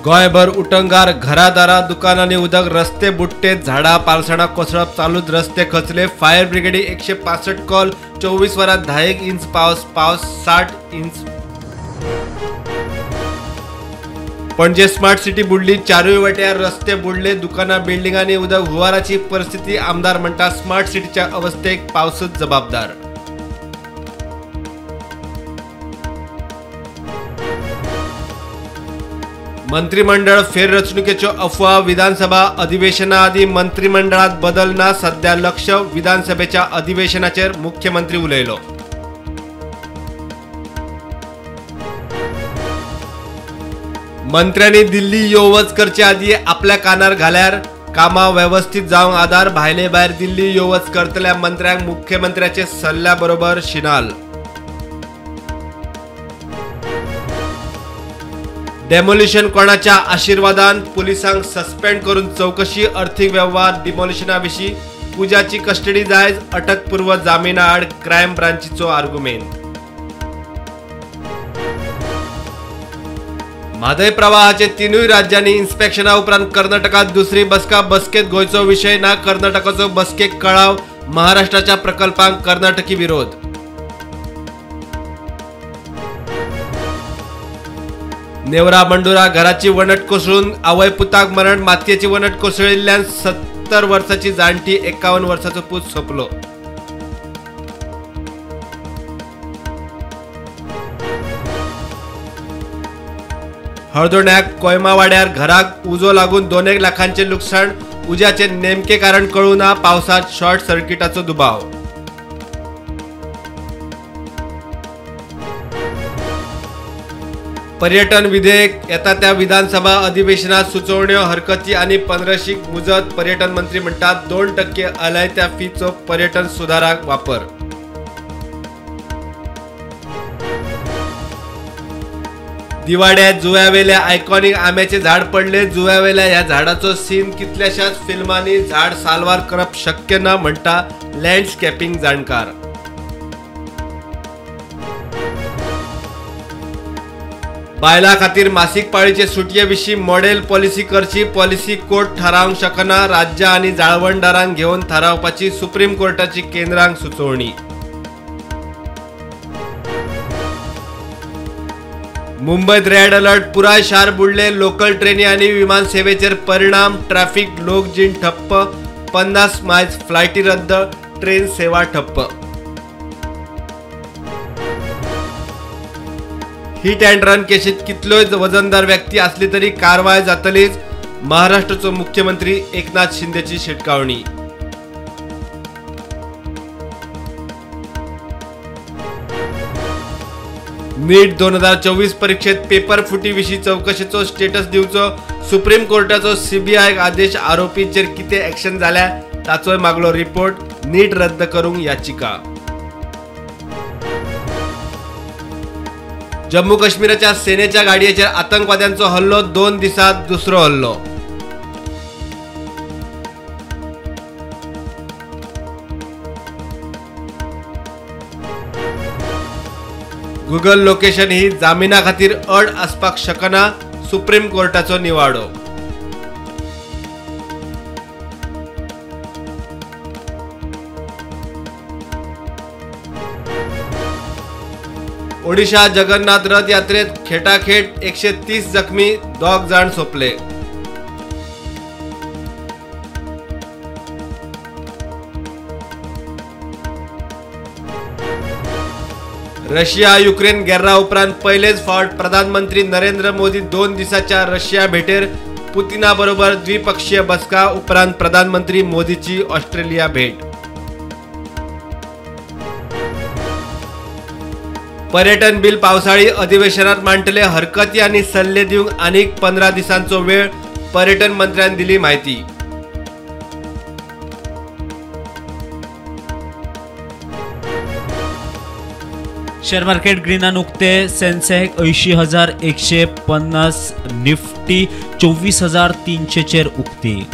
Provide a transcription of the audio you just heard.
गोंयभर उटंगार, घरादारा, दुकानांनी उदक, रस्ते बुडटे, झाडां पालसणां कोसळप चालूच, रस्ते खचले. फायर ब्रिगेडीक 165 कॉल, 24 वरांत 10 इंच पावस, पावस 60 इंच. पणजे स्मार्ट सिटी बुडली, चारूय वट्यार रस्ते बुडले, दुकानां बिल्डिंगांनी उदक, हुवाराची परिस्थिती. आमदार म्हणटा स्मार्ट सिटीच्या अवस्थेक पावसूच जबाबदार. मंत्रिमंडळ फेररचणुकेच्यो अफवा, विधानसभा अधिवेशना आदी मंत्रिमंडळात बदल ना, सध्या लक्ष विधानसभेच्या अधिवेशनाचेर, मुख्यमंत्री उलयलो. मंत्र्यांनी दिल्ली यो वच करचे आदी आपल्या कानार घाल्यार कामां वेवस्थीत जावंक आदार. भायले भायर दिल्ली यो वच करतल्या मंत्र्यांक मुख्यमंत्र्याचे सल्ल्या बरोबर शिनाल. डेमोलिशन कोणाच्या आशीर्वादान, पुलिसांक सस्पेंड करून चौकशी. अर्थीक वेव्हार डिमोलिशना विशीं पूजाची कस्टडी जायज, अटकपूर्व जामिना आड क्रायम ब्रांचीचो आर्गुमेंत. म्हादय प्रवाहाचे तिनूय राज्यांनी इन्स्पेक्शना उपरांत कर्नाटकात दुसरी बसका. बसकेत गोंयचो विशय ना, कर्नाटकाचो बसकेक कळाव. महाराष्ट्राच्या प्रकल्पांक कर्नाटकी विरोध. नेवरा बंडुरा घराची वणट कोसळून आवय पुताक मरण. मातयेची वणट कोसळिल्ल्यान 70 वर्साची जाणटी, 51 वर्साचो पूत सोंपलो. हळदोण्याक कोयमावाड्यार घराक उजो लागून 2 लाखांचे लुकसाण. उज्याचे नेमके कारण कळू ना, पावसात शॉर्ट सर्किटाचो दुबाव. पर्यटन विधेयक येता त्या विधानसभा अधिवेशनात सुचोवण्यो, हरकती आनी 15शीक मुजत. पर्यटन मंत्री म्हणटात 2% आलायत्या फीचो पर्यटन सुधाराक वापर. दिवाड्या जुव्यावेल्या आयकॉनिक आंब्याचे झाड पडले. जुव्यावेल्या ह्या झाडाचो सीन कितल्याशाच फिल्मांनी. झाड साल्वार करप शक्य ना म्हणटा लँडस्केपिंग जाणकार. बायलां खातीर मासीक पाळीचे सुटये विशीं मॉडेल पॉलिसी करची. पॉलिसी कोर्ट थारावंक शकना, राज्यां आनी जाळवणदारांक घेवन थारावपाची सुप्रीम कोर्टाची केंद्रांक सुचोवणी. मुंबयत रेड अलर्ट, पुराय शार बुडले. लोकल ट्रेनी आनी विमान सेवेचेर परिणाम. ट्रॅफिक, लोकजीण ठप्प. 50 मायल्स फ्लायटी रद्द, ट्रेन सेवा ठप्प. हिट अँड रन केशीत कितल्योय वजनदार व्यक्ती असली तरी कारवाय जातलीच, महाराष्ट्राचो मुख्यमंत्री एकनाथ शिंदेची शिटकावणी. नीट 2024 परीक्षेत पेपर फुटी विशीं चौकशेचो स्टेटस दिवचो, सुप्रीम कोर्टाचो सीबीआयक आदेश. आरोपींचेर कितें एक्शन जाल्या ताचोय मागलो रिपोर्ट. नीट रद्द करूंक याचिका. जम्मू काश्मीराच्या सेनेच्या गाडयेचेर आतंकवाद्यांचो हल्लो, 2 दिसांत दुसरो हल्लो. गुगल लोकेशन ही जामिना खातीर अड आसपाक शकना, सुप्रीम कोर्टाचो निवाडो. ओडिशा जगन्नाथ रथ यात्रेत खेटाखेट, 130 जखमी, 2 जाण सोंपले. रशिया युक्रेन गेर्रा उपरांत पयलेच फावट प्रधानमंत्री नरेंद्र मोदी 2 दिसाच्या रशिया भेटेर. पुतिना बरोबर द्विपक्षीय बसका. उपरांत प्रधानमंत्री मोदीची ऑस्ट्रेलिया भेट. पर्यटन बिल पावसाळी अधिवेशनात मांडटले. हरकती आनी सल्ले दिवंक आनीक 15 दिसांचो वेळ, पर्यटन मंत्र्यान दिली म्हायती. शेअर मार्केट ग्रीनान उक्ते. सेन्सेक्स 80,150, निफ्टी 24,300 चेर उक्ती.